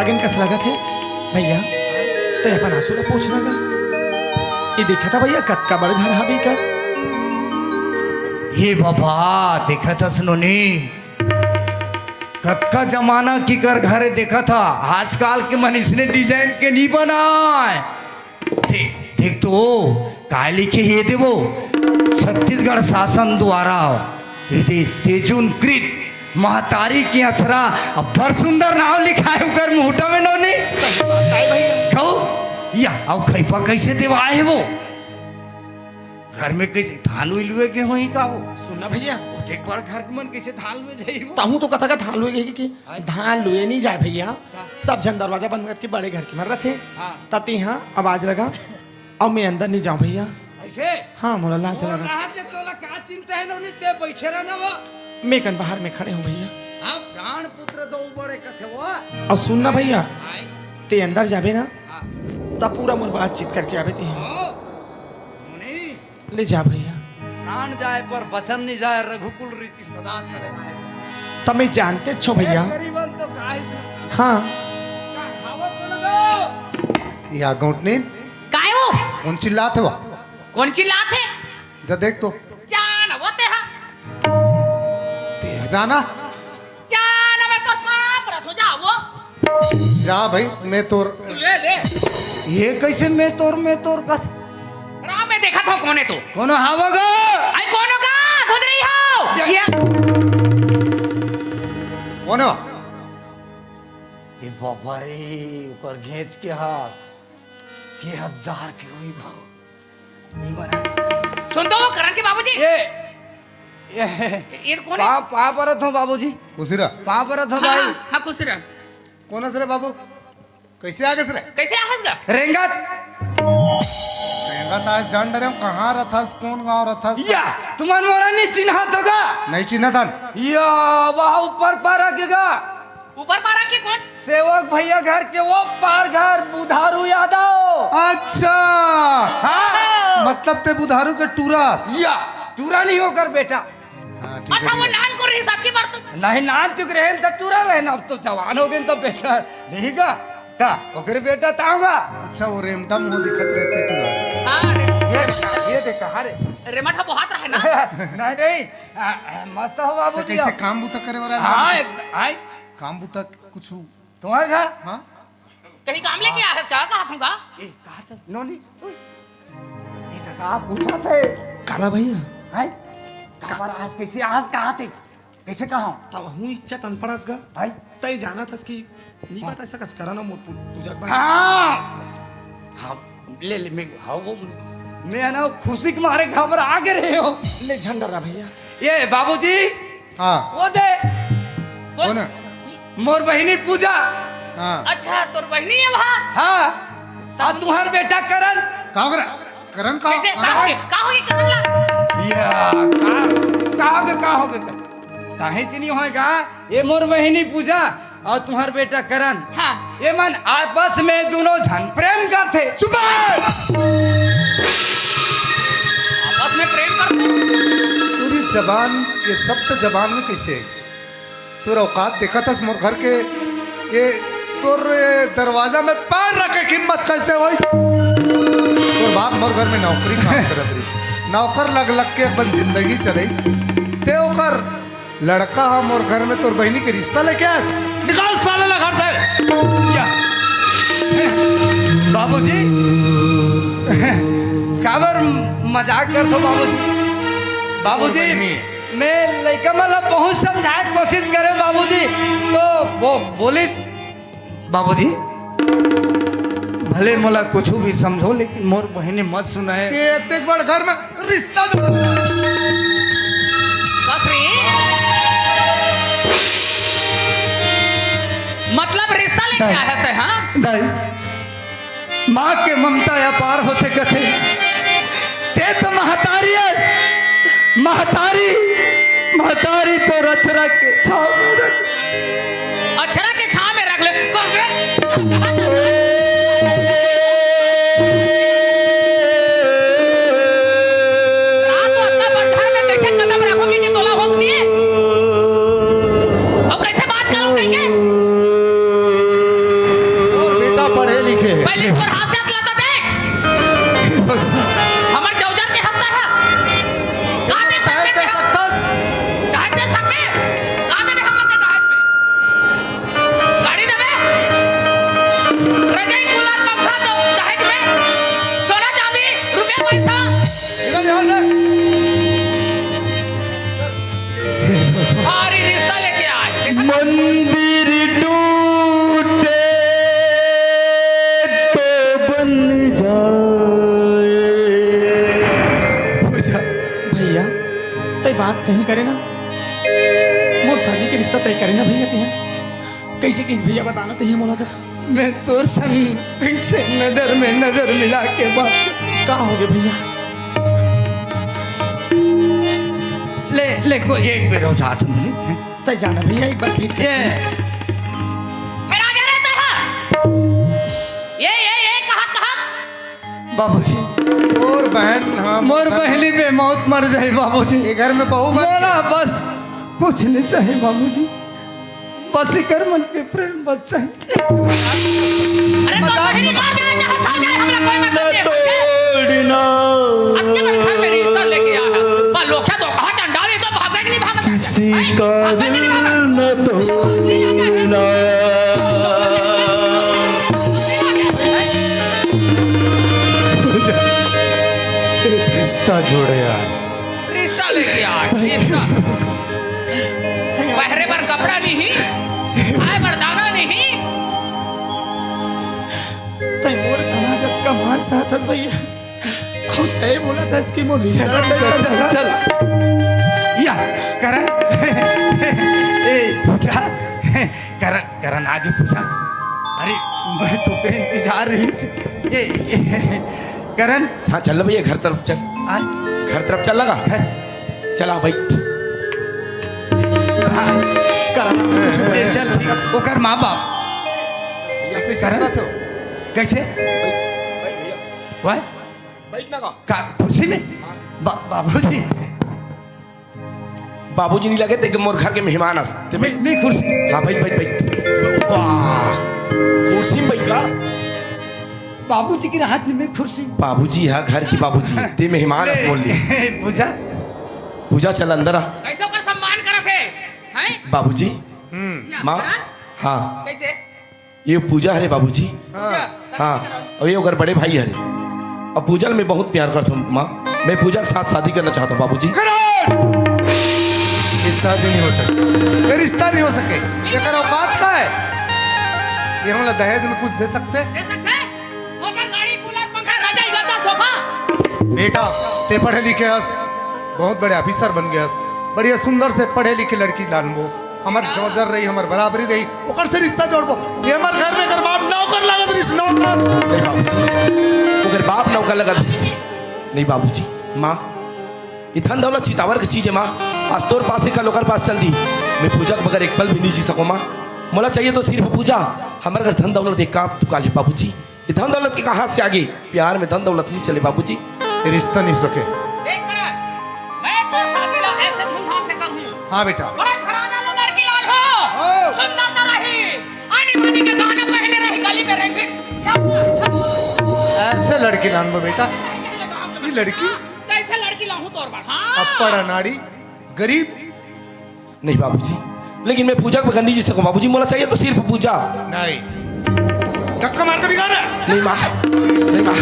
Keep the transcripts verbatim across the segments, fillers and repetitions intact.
अगन कस लगत हे भैया, ते अपन आंसू ला पोछ ना गा। ये देखा था भैया, कतका बड़ घर हावे कर। हे बाबा, देखा था सुनो नी, कतका जमाना की कर घर देखा था। आजकल के मन इसने डिजाइन के नहीं बनाए। देख, देख तो, काय लिखे हे देवो, छत्तीसगढ़ शासन द्वारा ये दे तेजुनकृत महतारी के अचरा, अब्बड़ सुंदर नाव लिखाए उकर मुहटा में नोनी। सही बात है भैया। कहो, या, अब खैपा कैसे देवाए हे वो? घर में कैसे धान उइलुए के होई का वो? सुनना भैया। वो देख बड़ घर के मन कैसे धान लुए जाई वो? तहूँ तो कथा का धान लुए गई कि आय। धान लुए नहीं जाए भैया। का? सब झन दरवाजा बंद करके बड़े घर के मन रथे। हाँ। तती हाँ आवाज लगा, अब मैं अंदर नहीं जाऊँ भैया। ऐसे? हाँ, मोला लाज वो लगा। राहत ले तोला का चिंता है नोनी, ते बैठे रहना वो। मैं कन बाहर में खड़े हूँ भैया। हाँ, प्राण पुत्र दो बड़े कथे वो। और सुनना भैया, आय। ते अंदर जाबे ना, हाँ। तब पूरा मोर बातचीत करके आबे ते। हाँ। नोनी। ले जा भैया। प्राण जाए पर वचन नहीं जाए, रघुकुल रीति सदा चले आए। तमे जानते छो भैया। ए, गरीबन तो काहे से हाँ। का खावत बन गो? या गौटनी। काय वो? कौन चिल्लात हे वो? कौन चिल्लात हे? जा देख तो। जान वो ते हा। ते जाना। जान मैं तो पाप रसो जा वो। जा भाई, मैं तोर ले, ले। ये कैसे मैं तोर, मैं तोर का? राम, मैं देखा था, कौन है तू? कौन हावो गो? आई, कौन का? खुद रही हो। या। या। कौन हो? ये बाबा रे, ऊपर घेंच के हाथ, के हजार के हुई भाव। नहीं बना। सुन तो, वो करण के बाबूजी। ये, ये, ये कौन है? पाँव, पाँव परत हूँ बाबूजी। खुशी रह। पाँव परत हूँ हाँ, भाई। हाँ, हाँ, खुशी रह। कौन हस रे बाबू? कैसे आ गेस रे? कैसे आहस गा? रेंगत। रेंगत आज जान डरे हूँ, कहाँ रथस, कौन गाँव रथस? या, तुमन मोला नहीं चिन्हत हो गा? नहीं चिन्हत हन। या, वहाँ ऊपर पारा के गा। ऊपर पारा के कौन? सेवक भैया घर के वो पार घर, बुधारू यादव। अच्छा। हाँ। मतलब ते बुधारू के टूरा हस। या, टूरा नहीं होकर बेटा। हाँ, ठीक है, अच्छा, ठीक वो है। नान को रही साथ की बात तो। नहीं, नान चुक रहे हैं तो टूरा रहे ना, अब तो जवान हो गए तो बेटा नहीं का, ता, ओकरे बेटा ताऊंगा। अच्छा, वो रेमटा मुंह दिखत रहते टूरा। हाँ रे। ये देखा, ये देखा, अरे। रेमटा बहुत रहे ना। नहीं, नहीं, आ, आ, मस्त हो बाबू तो जी कैसे आप। काम बूता करे वाला हाँ, आदमी? एक, आए। काम बूता कुछ तुम्हारे घर? हाँ? कहीं काम लेके आया है इसका, कहा तुमका? ए, कहा था? नोनी, ओए। ये तो कहा पूछा थे। काला भैया। हैं? काबर आज कैसे आज कहा थे? कैसे कहा? तब हूँ इच्छा तन पड़स गा। हैं? तय जाना था कि नहीं हाँ। पता ऐसा कस करा ना मोर पू-, पूजा के बाद। हाँ। हाँ, ले, ले, मैं, हाँ, वो, मैं है ना, खुशी के मारे घबरा के रहे हो। ले झंडा रहा भैया। ये बाबूजी, हाँ। वो दे। कौन? कौन है? मोर बहिनी पूजा। हाँ। अच्छा, तोर बहिनी है वहाँ? हाँ। तब और हम तुम्हार बेटा करण? का हो गया? करण का? कैसे? का हो गया? का हो गया करण ला? या, का, का हो गया, का हो गया? काहे से नहीं होएगा? ये मोर बहिनी पूजा और तुम्हार बेटा करण। हाँ। ये मन आपस में दोनों झन प्रेम करथे। चुप है! आपस में प्रेम करथे? पूरी जबान, ये सप्त जबान में कैसे है? तोर औकात देखत हस मोर घर के, ये तोर, ए, दरवाजा में पैर रखे के हिम्मत कैसे होइस? तोर बाप मोर घर में नौकरी काम करत रहिस, नौकर लग लग के अपन जिंदगी चलइस। ते ओकर लड़का ह मोर घर में तोर बहिनी के रिश्ता लेके आयस। निकाल साले ला घर से। या। बाबूजी, काबर मजाक करथो बाबूजी? बाबूजी, बहिनी। मैं लइका मन ला बहुत समझाए के कोशिश करे बाबूजी, तो वो बोलिस, बाबूजी, भले मोला कुछ भी समझो, लेकिन मोर बहिनी मत सुनाए। ये इतने बड़ घर में रिश्ता जो ससुरी, मतलब रिश्ता लेके दाई। आया है तै, हाँ? दाई, माँ के ममता अपार होथे कथे, ते तो महतारी अस, महतारी, महतारी तो अचरा के छाँव में रख। अचरा के छाँव में रख ले। कस रे। रात को अतना बड़ घर में कैसे कदम रखोगी कि तोला होश नहीं है? अब कैसे बात करूं कहीं के? भारी रिश्ता लेके आए, देखा? मंदिर टूटे तो बन जाए। पूजा, भैया, तैं बात सही करे ना। मोर शादी के रिश्ता तय करे ना भैया, तैं। कइसे, कइसे भैया, बताना तैं मोला तो। मैं तोर संग कइसे नजर में नजर मिला के बात कर। का होगे भैया? ले, ले, को एक बेर अउ साथ में। तैं जाना भैया, एक बार फिर। ये। फेर आ गया रे तैं। ये, ये, ये, कहा, कहा? बाबूजी। तोर बहन, हाँ, मोर बहनी पे मौत मर जाए बाबूजी। ये घर में बहू बन मोला बस कुछ नहीं चाहिए बाबूजी, बस एकर मन के प्रेम बस चाहिए। अरे तो बहनी मर जाए, चाहे सड़ जाए, हमरा कोई मतलब नहीं है, समझे? तोड़ना। अब के बाद घर में रिश्ता लेके आया है। पर लोग क्या तो कहा डंडा ले तो भागे कि नहीं भागा? किसी का दिल न तोड़ना। रिश्ता जोड़े यार। रिश्ता लेके आए, रिश्ता। पहरे बर कपड़ा नहीं, खाए बर दाना नहीं। तैं मोर कमा जब कमार साथ हस भैया। अउ तैं बोला था इसकी मोर रिश्ता चल, चल, चल, चल। या, करण। ए, पूजा। करण, करण, आगे पूजा। अरे, मैं तो के इंतजार रही से। ए, ए, करण। हाँ, चल ना भैया, घर तरफ चल। हाँ? घर तरफ चल लगा। घर। चला भाई। हाँ, करण। ए, चल, ठीक। ओकर माँ बाप। करण? कइसे? वाह? बैठ ना का? का, कुर्सी में? बा-, बाबूजी। बाबूजी नहीं लगे, ते मोर घर के मेहमान अस। ते मैं, बैठ। मैं कुर्सी। हाँ, बैठ, बैठ, बैठ। वाह, कुर्सी में बैठ का? बाबूजी के हाथ में कुर्सी। बाबूजी हा घर की बाबूजी, ते मेहमान अस बोल ली। पूजा। पूजा, चल अंदर आ। कैसे ओकर सम्मान करत हे? हैं? बाबूजी। हम्म। माँ। हाँ। कैसे? ये पूजा हरे बाबूजी। हाँ। हाँ, अउ ये ओकर बड़े भाई हरे। अब पूजा ल मैं बहुत प्यार करथों माँ, मैं पूजा के साथ शादी करना चाहता हूँ बाबूजी। करण! ये शादी नहीं हो सकती, ये रिश्ता नहीं हो सके। एकर औकात का है? ये हमला दहेज में कुछ दे सकते? दे सकते? मोटर, गाड़ी, कूलर, पंखा, रजाई, गद्दा, सोफा। बेटा, ते पढ़े लिखे हस, बहुत बड़े ऑफिसर बन गए हस, बढ़िया सुंदर से पढ़े लिखे लड़की लानबो। हमर जोजर रही, हमर बराबरी रही, ओकर से रिश्ता जोड़बो। ये हमर घर में एकर बाप नौकर लागत रहिस, नौकर। नहीं बाबूजी, ओकर बाप नौकर लागत रहिस। नहीं बाबूजी, माँ, ये धन दौलत चितावर के चीज है माँ। आज तोर पास है, कल ओकर पास चल दी। मैं पूजा के बगैर एक पल भी नहीं जी सको माँ। मोला चाहिए तो सिर्फ पूजा। हमर घर धन दौलत एक काम तू काले बाबूजी। ये धन दौलत के कहाँ से आ गई? प्यार में धन दौलत नहीं चले बाबूजी। ये रिश्ता नहीं सके। देख करण, मैं तो शादी ला ऐसे धूमधाम से करूँ। हाँ बेटा। बड़ा घराना ला लड़की लान हो। हाँ। सुंदर तो रही, आनी बानी के गहना पहने रही, गली में रही। ऐसे लड़की लान हो बेटा। ये लड़की? कैसे लड़की लाऊं तोर बर? हाँ। अपड़ अनाड़ी, गरीब। नहीं बाबूजी, लेकिन मैं पूजा के बगैर नहीं जी सकूं बाबूजी, मोला चाहिए तो सिर्फ पूजा। नहीं। धक्का मार के निकाल रहा है। नहीं माँ, नहीं माँ।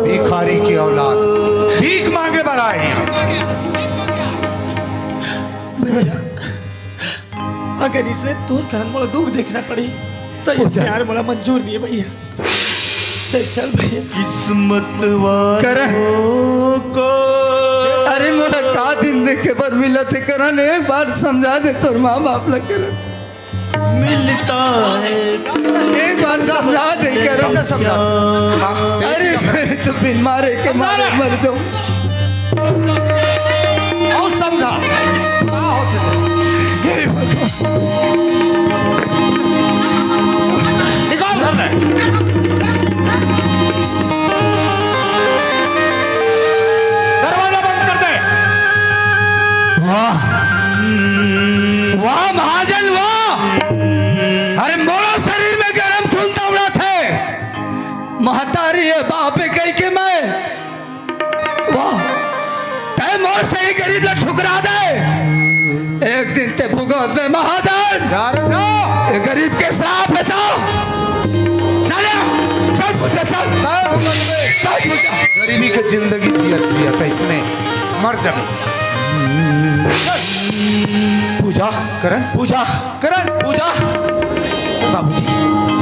भिखारी की औलाद, भीख मांगे बर आए हैं। अगर इसने तोर कारण मोला दुख देखना पड़ी, तो ये पूजा। प्यार मोला मंजूर नहीं है भैया। चल, चल भैया। किस्मत वालों करण। को। अरे मोला का दिन देखे बर मिलत हे करण, एक बार समझा दे तोर माँ बाप ला करण। मिलता है। एक बार समझा दे करण। कैसे समझा? अरे मैं तो बिन मारे के मारे मर जाऊं। अउ समझा। का होथे? हे भगवान। निकाल घर ले। दरवाजा बंद कर दे। वाह। वाह महाजन वाह। अरे मोरो शरीर में गरम खून दौड़त हे। महतारी हे बाप हे कहि के मैं वाह, तै मोर सही गरीब ला ठुकरा दे। एक दिन ते भुगत में महाजन। जा रे जा। ए गरीब के श्राप हे, जा। गरीबी के जिंदगी जियत जियत अइसने मर जाबे। पूजा। करण। पूजा। करण। पूजा। बाबूजी,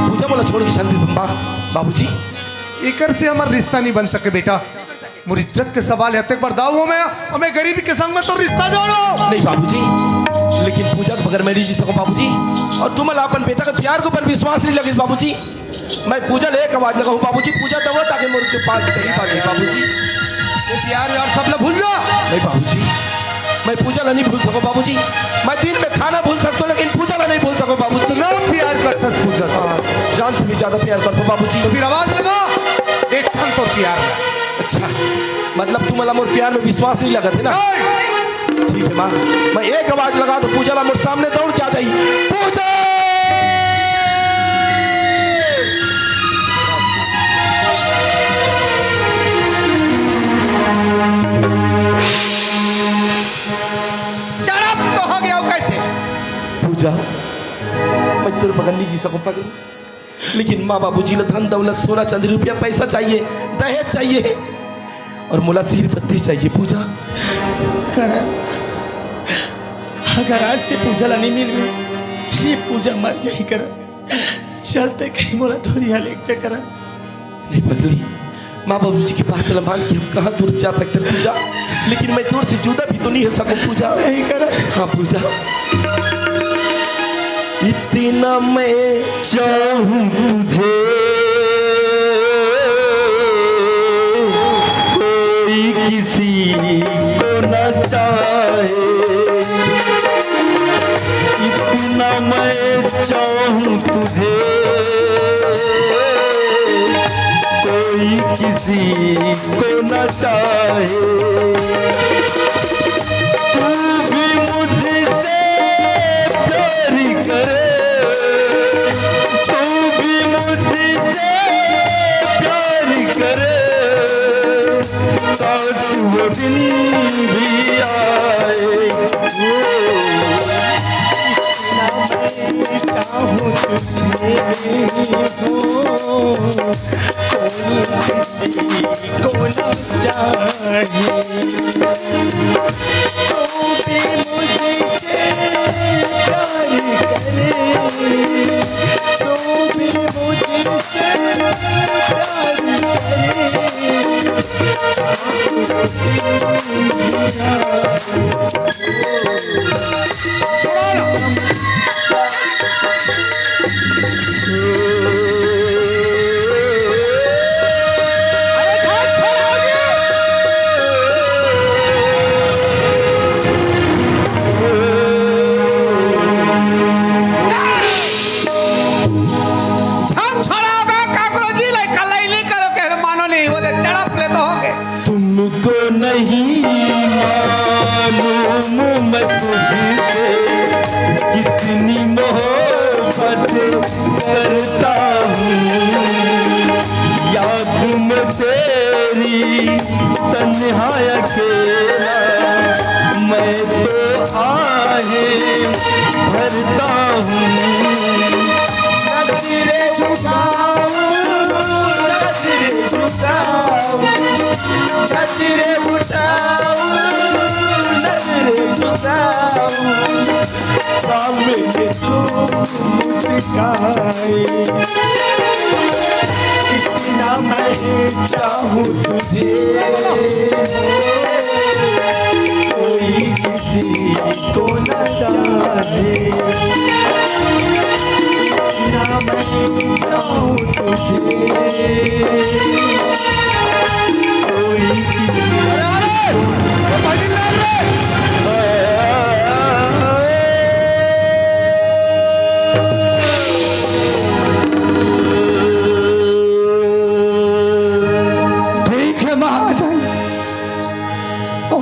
पूजा मोला छोड़ के चल दे बा-, बाबूजी। एकर से हमर रिश्ता नहीं बन सके बेटा। मोर इज्जत के सवाल हे, अतेक बड़ दाऊ हों मैं, अउ मैं गरीबी के संग में तोर रिश्ता जोड़ों। नहीं बाबूजी, लेकिन पूजा के बगैर मैं नहीं जी सकूं बाबूजी। अउ तुमन ला अपन बेटा के प्यार के ऊपर विश्वास नहीं लगिस बाबूजी। मैं पूजा ला एक आवाज लगाहूं बाबूजी, पूजा दौड़त आके मोर के पास कहीं बाबूजी। ये प्यार व्यार सब ला भूल जा। नहीं बाबूजी, मैं पूजा ला नहीं भूल सकूं बाबूजी। मैं दिन में खाना भूल सकथों, लेकिन पूजा ला नहीं भूल सकूं बाबूजी। इतना प्यार करथस पूजा से। हाँ, जान से भी ज्यादा प्यार करथों बाबूजी। तो फिर आवाज लगा, देखथन तोर प्यार ला। अच्छा, मतलब तुमन ला मोर प्यार में विश्वास नहीं लगत हे ना? नहीं। ठीक हे माँ, मैं एक आवाज लगाहूं तो पूजा ला मोर सामने दौड़ के आ जाही। पूजा! चढ़प तो हो गया कइसे? पूजा, मैं तोर बगैर नहीं जी सकूं पगली। लेकिन माँ बाबूजी ला धन दौलत, सोना चांदी, रुपया पैसा चाहिए, दहेज चाहिए, अउ मोला सिर पत्ती चाहिए पूजा। करण, अगर आज तें पूजा ला नहीं मिलबे, ये पूजा मर जाही करण। चल तें कहीं मोला धुरिहा ले जा करण। नहीं पगली, माँ बाबूजी के बात ला मान के हम कहाँ दूर जा सकथन पूजा, लेकिन मैं तोर से जुदा भी तो नहीं हो सकूं पूजा। नहीं करण। हाँ पूजा। इतना मैं चाहूं तुझे, कोई किसी को ना चाहे। इतना मैं चाहूं तुझे, कोई किसी को ना चाहे। तू भी मुझसे प्यार करे, तू भी मुझसे प्यार करे, काश वो दिन भी आए। चाहूं तुझे हो, कोई किसी को ना चाहे। तू भी मुझसे प्यार करे, तू भी मुझसे प्यार करे। झन छोड़ाओ गा, काकरो जी ला कलई नहीं करो, कहे मानो नहीं, वो दे चढ़प ले तो हो गए। तुमको नहीं मालूम मैं तुझसे कितनी मोहब्बत करता हूँ। याद में तेरी तन्हा अकेला मैं तो आहें भरता हूँ। नजरें झुकाओ, नजरें झुकाओ, नजरें उठाओ, नजरें झुकाओ, सामने तू मुस्काए। इतना मैं चाहूँ तुझे, कोई किसी को न चाहे। इतना मैं चाहूँ तुझे, कोई किसी अरे, अरे, ये भाई ला रे। ठीक है महाजन।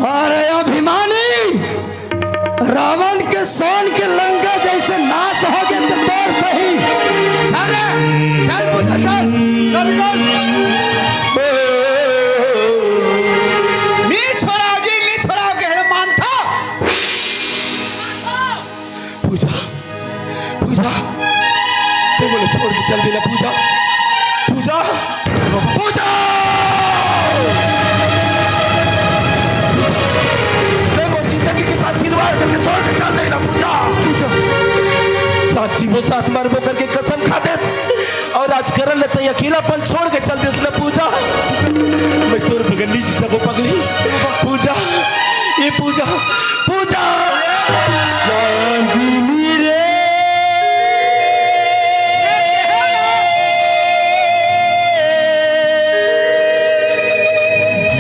अरे अभिमानी, रावण के सोन के लंका जैसे नाश हो गए तो तोर सही। चल रे, चल पूजा चल। चल, चल। नी छोड़ाओ जी, नी छोड़ाओ, कहे मानथों। पूजा, पूजा, तें मोला छोड़ के चल देना पूजा, पूजा, पूजा। जीबो साथ मरबो करके कसम खा देस, अउ आज करण ल तैं अकेलापन छोड़ के चल देस न पूजा। मैं तोर बगल नइ जी सकंव पगली। पूजा, ए पूजा, पूजा। चांदनी रे,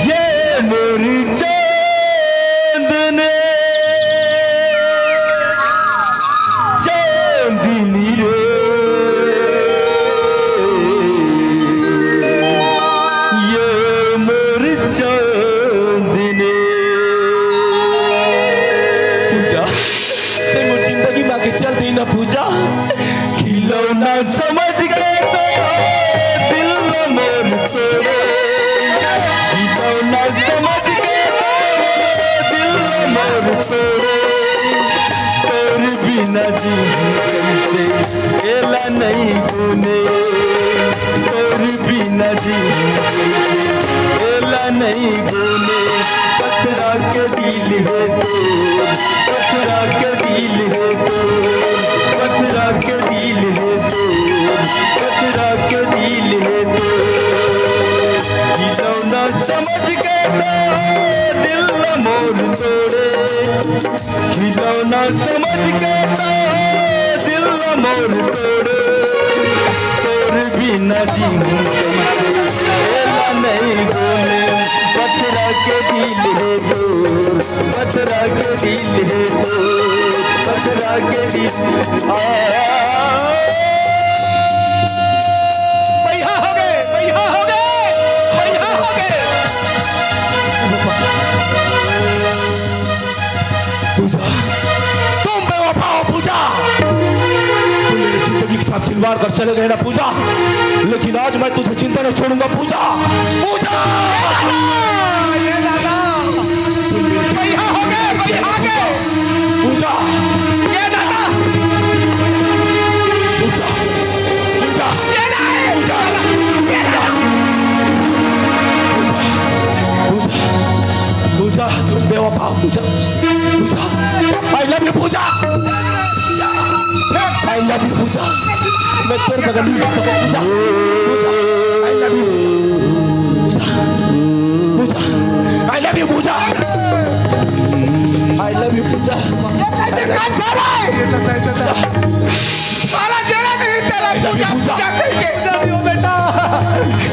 ये मोर चांदनी, चांदनी रे, ये मोर चांदनी। पूजा, तैं मोर जिंदगी म आके चल दे न पूजा। खिलौना समझ के तो दिल मोर तोड़े, खिलौना समझ के तो दिल मोर तोड़े। तोर बिना जीवन कैसे, एला नइ गुने। तोर बिना जीवन कैसे, एला नइ गुने। पथरा के दिल हे तोर, पथरा के दिल हे तोर, पथरा के दिल हे तोर, पथरा के दिल हे तोर। खिलौना समझ के तो दिल मोर तोड़े, खिलौना समझ के तो दिल मोर तोड़े। तोर बिना जीऊं कैसे, एला नइ गुने। पथरा के दिल हे तोर, पथरा के दिल हे तोर, पथरा के दिल। आ, बइहा हो गे, बइहा हो गे, बइहा हो गे। पूजा, तुम बेवफा हो पूजा। तुम मेरी जिंदगी के साथ खिलवाड़ कर चले गए ना पूजा, लेकिन आज मैं तुझे जिंदा नहीं छोड़ूंगा पूजा। पूजा! ये दादा! बइहा हो गे, बइहा हो गे। पूजा! ये दादा! पूजा! पूजा! ये नहीं! पूजा! ये नहीं! पूजा! पूजा! पूजा! तुम बेवफा हो पूजा। पूजा, I love you Puja. I love you पूजा। मैं तोर बगल नइ जी सकंव पूजा। पूजा, I love you Puja. Puja, I love you Puja. I love you पूजा। ये कैसे काम चल रहा है? साला जेला नहीं तेला पूजा, पूजा। पूजा कहिके। पूजा नहीं हो बेटा,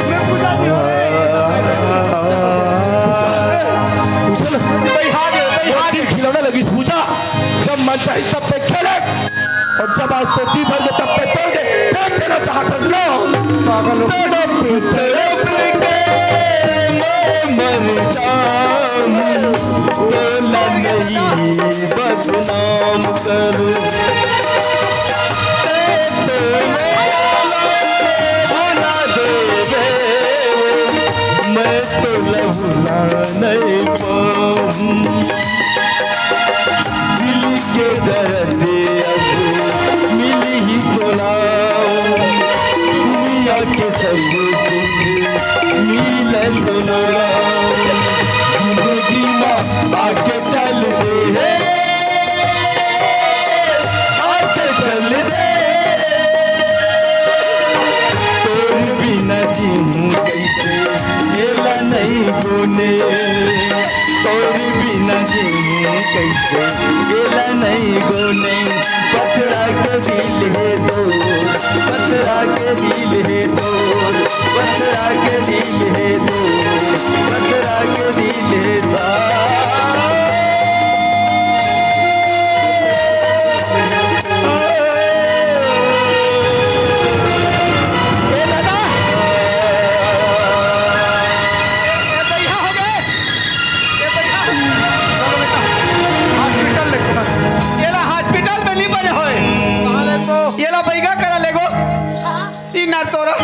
मैं पूजा नहीं हो रे। पूजा ना। बइहा गे, बइहा गे। खिलौना लगिस पूजा, जब मन चाही तब तक खेले, अउ जब आज सोची भर के तब तक तोड़ के फेंक देना चाहत हस ना। पागल हो। तड़प तड़प के मैं मर जाऊं, तोला नहीं बदनाम कर। तोला भुला देबे, मैं तोला भुला नहीं पाऊं। दिल के दर्द अब मिलही तोला, दुनिया के सब सुख मिलही तोला। जिंदगी मा आके चल दे हे, आके चल दे। तोर बिना जीऊं कैसे, एला नहीं गुने। तोर बिना जीऊं कैसे, एला नहीं गुने। पथरा के दिल हे तोर, पथरा के दिल हे तोर, पथरा के दिल हे तोर, पथरा के दिल हे तोर। ए दादा! ए, ए, बइहा हो गे। ए, बइहा। चलो बेटा, hospital लेके चल। एला hospital में नइ बने होय। कहाँ लेगो? एला बइगा करा लेगो। ई नर तोरा।